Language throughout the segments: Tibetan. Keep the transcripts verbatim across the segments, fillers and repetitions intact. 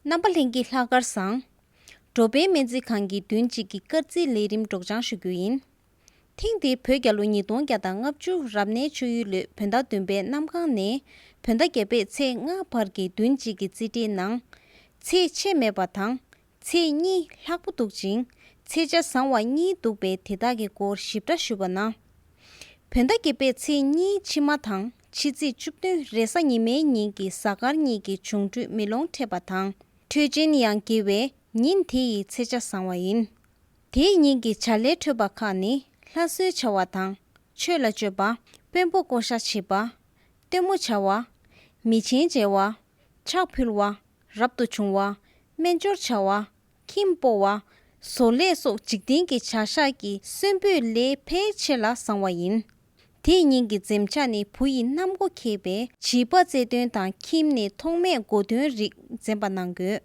རྣམ་པ་ལྷན་རྒྱས་ལྷག་དཀར་བཟང་། འགྲོ་ཕན་སྨན་རྩིས་ཁང་གི་བདུན་གཅིག་གི་སྐར་རྩིས་ལས་རིམ་སྒྲོག་སྦྱང་ཞུ་རྒྱུ་ཡིན། ཐེངས་འདིའི་བོད་རྒྱལ་ལོ་ཉིས་སྟོང་བརྒྱ་དང་ལྔ་བཅུ་རབ་གནས་ཆུ་ཡུལ་ལོའི་བོད་ཟླ་བདུན་པའི་གནམ་གང་ནས་བོད་ཟླ་བརྒྱད་པའི་ཚེས་ལྔ་བར་གྱི་བདུན་གཅིག་གི་རྩིས་འབྲས་ནང་། ཚེས་ཆད་མེད་པ་དང་། ཚེས་གཉིས་ལྷག་པོ་འདུག་ཅིང་། ཚེས་ཆ་བཟང་བ་གཉིས་འདུག་པས་དེ་དག་གི་སྐོར་ཞིབ་ཕྲ་ཞུ་བ་ན། བོད་ཟླ་བརྒྱད་པའི་ཚེས་གཉིས་ཕྱི་མ་དང་ཕྱི་ཚེས་བཅུ་བདུན་རེས་གཟའ་ཉི་མའི་ཉིན་གྱི་གཟའ་སྐར་གཉིས་ཀྱི་འབྱུང་འཕྲོད་མེ་ལོང་འཕྲད་པ་དང་། འཕྲོད་ཅན་ཡང་དགེ་བས་ཉིན་དེ་ཡི་ཚེས་ཆ་བཟང་བ་ཡིན། དེའི་ཉིན་གྱི་བྱ་ལས་འཕྲོད་པ་ཁག་ནི་ལྷ་གསོལ་བྱ་བ་དང་། ཆོས་ལ་སྤྱོད་པ། དཔོན་པོ་བསྐོ་བཞག་བྱེད་པ། སྟོན་མོ་བྱ་བ། མི་ཆེན་མཇལ་བ། ཕྱག་ཕུལ་བ། རབ་ཏུ་བྱུང་བ། སྨན་སྦྱོར་བྱ་བ། ཁྱིམ་སྤོ་བ། བཟོ་ལས་སོགས་འཇིག་རྟེན་གྱི་བྱ་གཞག་གི་གསོན་པོའི་ལས་ཕལ་ཆེ་ལ་བཟང་བ་ཡིན། དེའི་ཉིན་གྱི་འཛེམ་བྱ་ནི་བུ་ཡི་གནམ་སྒོ་ཁེལ་བས་བྱིས་པ་བཙས་སྟོན་དང་ཁྱིམ་ནས་ཐོག་མེད་གོ་སྟོན་རིགས་འཛེམ་པ་གནང་དགོས།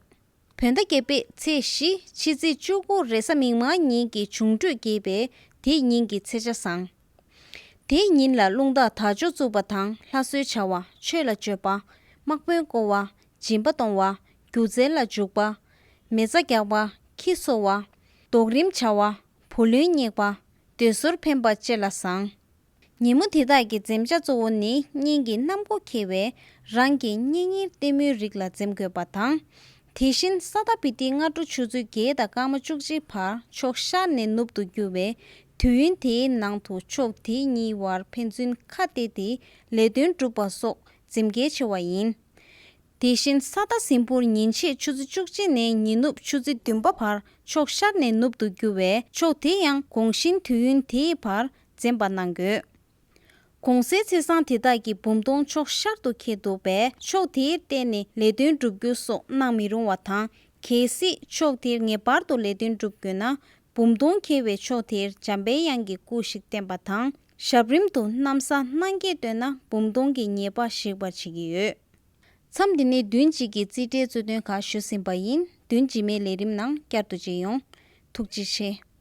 བོད་ཟླ་བརྒྱད་པའི་ཚེས་བཞི་ཕྱི་ཚེས་བཅུ་དགུ་རེས་གཟའ་མིག་དམར་ཉིན་གྱི་འབྱུང་འཕྲོད་རྒྱས་པས་དེའི་ཉིན་གྱི་ཚེས་ཆ་བཟང་། དེའི་ཉིན་ལ་རླུང་རྟ་དར་ལྕོག་བཙུགས་པ་དང་ལྷ་གསོལ་བྱ་བ། ཆོས་ལ་སྤྱོད་པ། དམག་དཔོན་བསྐོ་བ། སྦྱིན་པ་གཏོང་བ། སྒྱུ་རྩལ་ལ་འཇུག་པ། མེ་བཙའ་རྒྱག་པ། ཁྱི་གསོ་བ། རྡོག་རིམ་བྱ་བ། བུ་ལོན་བསྙེགས་པ། སྡོད་གསོལ་འཕེན་པ་བཅས་ལ་བཟང་། ཉིན་མོ་དེ་དག་གི་འཛེམ་བྱ་གཙོ་བོ་ནི་གཉིད་ཀྱི་གནམ་སྒོ་ཁེལ་བས་རང་གི་གཉེན་ཉེར་ལྟད་མོའི་རིགས་ལ་འཛེམ་དགོས་པ་དང་། དེ་བཞིན་ས་ད་བི་ཏི་སྔ་དྲོ་ཆུ་ཚོད་བརྒྱད་དང་སྐར་མ་བཅུ་གཅིག་བར་ཕྱོགས་ཤར་ནས་ནུབ་ཏུ་རྒྱུ་བས་དུས་ཡུན་དེའི་ནང་དུ་ཕྱོགས་དེ་གཉིས་བར་ཕན་ཚུན་ཁ་གཏད་དེ་ལས་དོན་སྒྲུབ་པ་སོགས་འཛེམ་གལ་ཆེ་བ་ཡིན། དེ་བཞིན་ས་ད་སིངས་སྤོར་ཉིན་ཕྱེད་ཆུ་ཚོད་བཅུ་གཅིག་ནས་ཉི་ནུབ་ཆུ་ཚོད་བདུན་པ་བར་ཕྱོགས་ཤར་ནས་ནུབ་ཏུ་རྒྱུ་བས་ཕྱོགས་དེ་ཡང་གོང་བཞིན་དུས་ཡུན་དེའི་བར་འཛེམ་པ་གནང་དགོས། གོང་གསལ་ཚེས་བཟང་དེ་དག་གི་འབུམ་སྟོང་ཕྱོགས་ཤར་དུ་འཁེལ་འདུག་པས་ཕྱོགས་དེར་བརྟེན་ནས་ལས་དོན་སྒྲུབ་རྒྱུ་སོགས་གནང་མི་རུང་བ་དང་། གལ་སྲིད་ཕྱོགས་དེར་ངེས་པར་དུ་ལས་དོན་སྒྲུབ་དགོས་ན། འབུམ་སྟོང་འཁེལ་བའི་ཕྱོགས་དེར་འཇམ་པའི་དབྱངས་ཀྱི་སྐུ་ཞིག་བསྟན་པ་དང་། ཞབས་རིམ་དུ་གནམ་ས་སྣང་གས་བཏོན་ན་འབུམ་སྟོང་གི་ཉེས་པ་ཞིག་པར་བྱེད་ཀྱི་ཡོད། མཚམས་འདི་ནས་བདུན་གཅིག་གི་རྩིས་འབྲས་རྩོད་དོན་ཁག་ཞུས་ཟིན་པ་ཡིན། བདུན་རྗེས་མའི་ལས་རིམ་ནང་བསྐྱར་དུ་མཇལ་ཡོང་། ཐུགས་རྗེ་ཆེ།